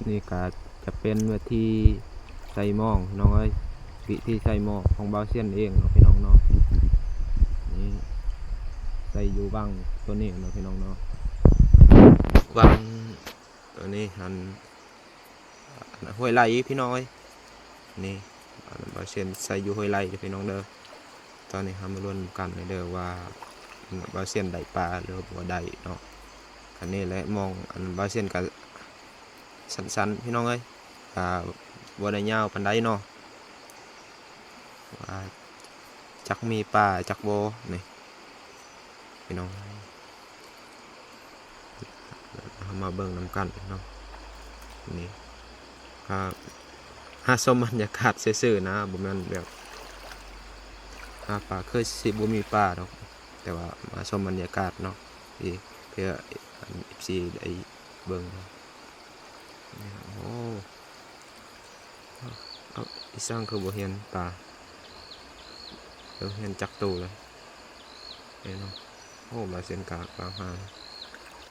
ນີ້ກະຈະເປັນວິທີໃສ່ມອງ ພີ່ນ້ອງເອີຍ, ວິທີໃສ່ມອງຂອງບ່າວຊຽນເອງເນາະ ພີ່ນ້ອງເນາະ. ນີ້ໃສ່ຢູ່ວັງໂຕນີ້ເນາະ ພີ່ນ້ອງເນາະ, ວັງໂຕນີ້ຫັ້ນ ຫ້ວຍໄລ່ ພີ່ນ້ອງເອີຍ. ນີ້ ອັນ ບ່າວຊຽນໃສ່ຢູ່ຫ້ວຍໄລ່ເດີ ພີ່ນ້ອງເດີ. ຕອນນີ້ເຮົາມາລຸ້ນກັນເດີວ່າ ອັນ ບ່າວຊຽນໄດ້ປາ ຫຼືບໍ່ໄດ້ເນາະ. ອັນນີ້ແຫຼະ ມອງ ອັນ ບ່າວຊຽນກະສັ້ນໆ ພີ່ນ້ອງເອີຍ, ກະບໍ່ໄດ້ຍາວປານໃດເນາະ, ວ່າຈັກມີປາຈັກບໍ່ນີ້ ພີ່ນ້ອງ. ເຮົາມາເບິ່ງນຳກັນເນາະ. ນີ້ ຫາ ຫາຊົມບັນຍາກາດຊື່ໆ ນະ, ບໍ່ແມ່ນແບບຫາປາ, ຄືຊິບໍ່ມີປາດອກ, ແຕ່ວ່າມາຊົມບັນຍາກາດເນາະ ເພື່ອ ອັນ ເອັຟຊີ ໄດ້ເບິ່ງເນາະ. ໂອ້ ເອົາ ອີ່ສັງຄືບໍ່ເຫັນປາ, ເອີ ເຫັນຈັກໂຕແລ້ວເນາະ. ໂອ້ ບາເຊັນກາກາງຫາ